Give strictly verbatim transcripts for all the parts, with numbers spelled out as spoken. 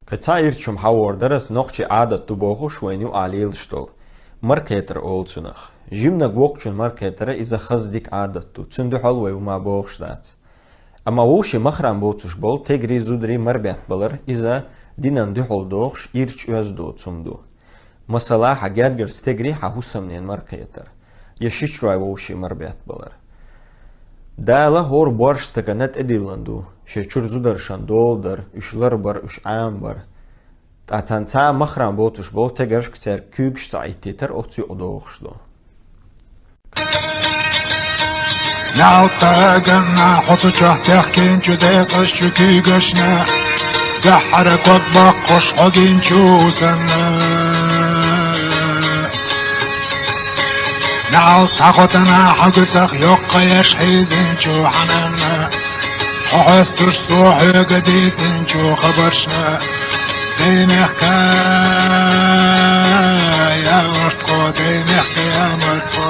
Кхин цхьа ирча хӀума хьавор дар ас, нохчийн Ӏадат ду бохуш вайна юкъахь лелаш долу. Маракхетар олу цунах. Жиманиг воккхачун маракхетар иза хаза дика Ӏадат ду. Цуьнан дуьхьал вай хӀума бохуш дац. Амма вовшийн махран боцуш болу тегарий, зударий марабеттабалар иза динан дуьхьал дохуш ирча оьзда доцу хӀума ду. Масала, хьан гергарчу стегарий хьан хӀусамненан маракхетар, я шичой вовшийн марабеттабалар. Дала хӀора боьрша стагана тӀедиллина ду, шен чуьра зударшна дола дар, уьш ларбар, уьш Ӏамабар. Ткъа царна цхьа махран боцуш болу тегаршка церан куьйгаш схьаиттийтар оцу юкъа дохуш ду. Наьлтаганна хьо цу чохь техкинчу декъазчу куьйгашна, дуьххьара ког боккхуш хьо гинчу санна. Наьлт хьан хотана хьан гуьцах йоккха еш хьийзинчу хьананна, хьо хьоьстуш цо хьоьга дийцинчу хабаршна, даймехка ямарт хьо, даймехка ямарт хьо.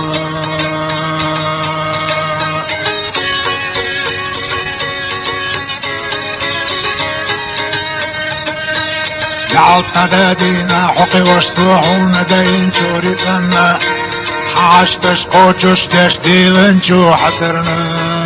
Ялта дадина хьо кхиош цо хьуна дайинчу рицкъанна, хьан хьашташ кхочуш деш дийланчу хьатарна.